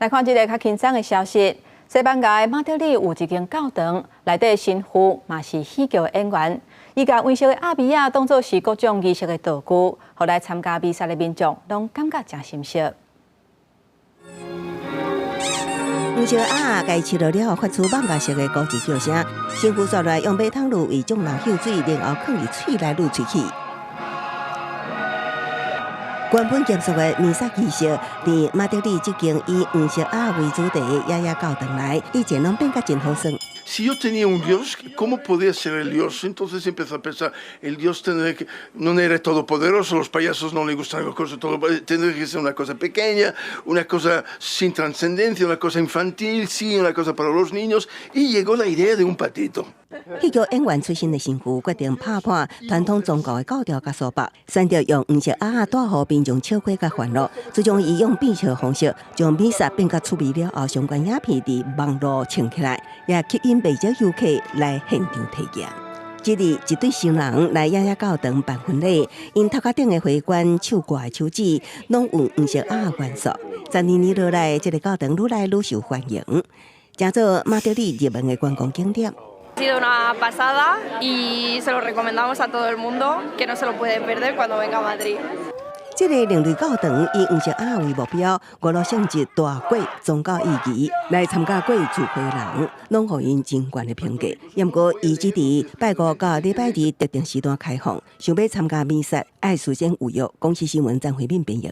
來看這个較輕鬆的消息。西班牙馬德里有一間教堂，內底神父嘛是戲劇演員，伊共黃色的鴨脣仔當做是各種儀式的道具，予來參加彌撒的民眾攏感覺誠心適。黃色鴨仔共漆落了後，發出艋舺式的高級叫聲。神父紲來用馬桶爐為眾人搝水，然後囥佇喙內滷喙齒。原本嚴肅的彌撒儀式，佇馬德里這間以黃色鴨為主題的鴨仔教堂內，以前攏變甲真好耍。 Si yo tenía un Dios, ¿cómo podía ser el Dios? Entonces empezó a pensar, el Dios tendría que, no era todopoderoso, los payasos no les gustan las cosas todo, tendría que ser una cosa pequeña, una cosa sin trascendencia, una cosa infantil, sí, una cosa para los niños, y llegó la idea de un patito. 戲劇演員出身的神父決定拍破傳統宗教的教條佮束縛，選擇用黃色鴨仔帶予民眾笑話佮歡樂，自從伊用變笑方式將彌撒變較趣味了後，相關影片佇網路衝起來，也吸引袂少遊客來現場體驗。這日一對新人來鴨仔教堂辦婚禮，𪜶頭殼頂的花冠、手掛的手指，攏有黃色鴨元素。十二年落來，這个教堂愈來愈受歡迎，成做馬德里熱門的觀光景點。 Ha sido una pasada y se lo recomendamos a todo el mundo que no se lo puede perder cuando venga a Madrid. 這个另類教堂以黃色鴨為目標，娛樂性質大過宗教意義，來參加過聚會人，攏予𪜶真懸的評價。毋過，伊只佇拜五到禮拜二特定時段開放，想欲參加彌撒，愛事先預約。公視新聞張惠敏編譯。